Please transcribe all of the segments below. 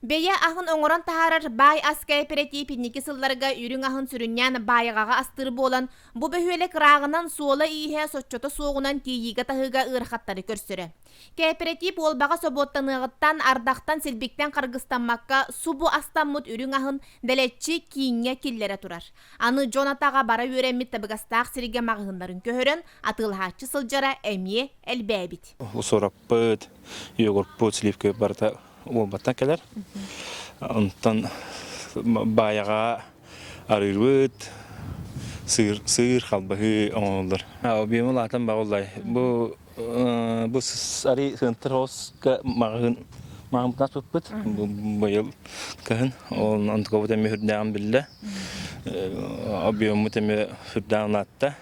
Бэйэ аһын оҥорон таһаарар баай ас кээпэрэтиип инники сылларга үрүҥ аһын сүрүннээн баайаҕаҕа астыыр буолан, бу бөһүөлэк ырааҕынан суола-ииһэ соччото суоҕунан тиэйиигэ-таһыыга ыарахаттары көрсөрө. Кээпэрэтиип Уолбаҕа собуоттаныаҕыттан, ардахтан-силбиктэн харгыстаммакка субу астаммыт үрүҥ аһын дэлэччи кииҥҥэ киллэрэ турар. Аны дьон атаҕа бара үөрэммит табыгастаах сиргэ маҕаһыыннарын көһөрөн, атыылаһааччы сылдьара эмиэ элбээбит. Сураппыт, йогурпут, сливка барыта Уолбаттан кэлэр. Онтон баайаҕа арыырбыт, сыыр, сыыр халбаһыы оҥоһуллар. Объем улаатан баҕыллай. Бу бу ари сыантыр хоска маҕаһыын маҕаммытын аспыппыт. Бу быйыл кыһын. Ол онтукабыт эмиэ сүрдээҕин биллэ. Объеммут эмиэ сүрдээҕин улаатта.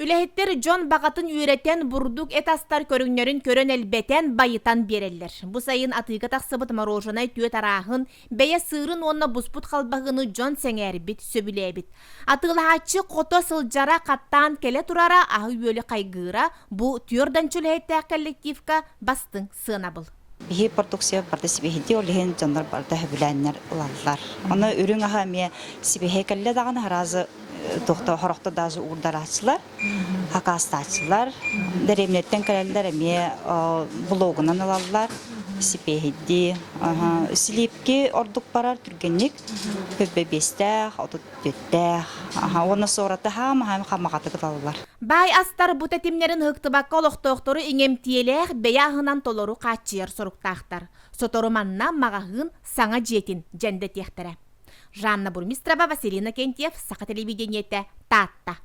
Үлэһиттэр дьон баҕатын үөрэтэн, бурдук эт астар көрүҥнэрин көрөн элбэтэн, байытан биэрэллэр. Бу сайын атыыга тахсыбыт мороженай түөт арааһын, бэйэ сыырын уонна буспут халбаһыыны дьон сэҥээрбит, сөбүлээбит. Атыылаһааччы хото сылдьара, хаттаан кэлэ турара, аһы-үөлү хайгыыра бу түөрт үлэһиттээх коллективка бастыҥ сыанабыл. Биһи продукция барыта сибиһийди, ол иһин дьоннор барыта сөбүлээннэр ылаллар. Ону үрүҥ аһа эмиэ сибиһэй кэллэ даҕаны аразы туохта хорохто даже уурдарааччылар, хакаастааччылар, дэриэбинэттэн кэлэллэр эмиэ блогунан ылаллар, сипиэһийдии. Силиипки ордук барар түргэнник, көбө биэстээх, 34-тээх, уонна суораты хаама хамаҕатык ылаллар. Баай астар бу тэтимнэрин ыһыктыбакка олохтоохтору иҥэмтиэлээх бэйэ аһынан толору хааччыйар соруктаахтар. Сотору манна маҕаһыын саҥа дьиэтин дьэндэтиэхтэрэ. Жанна Бурмистрова, Василина Кентьев, Саха телевидениетэ, Таатта.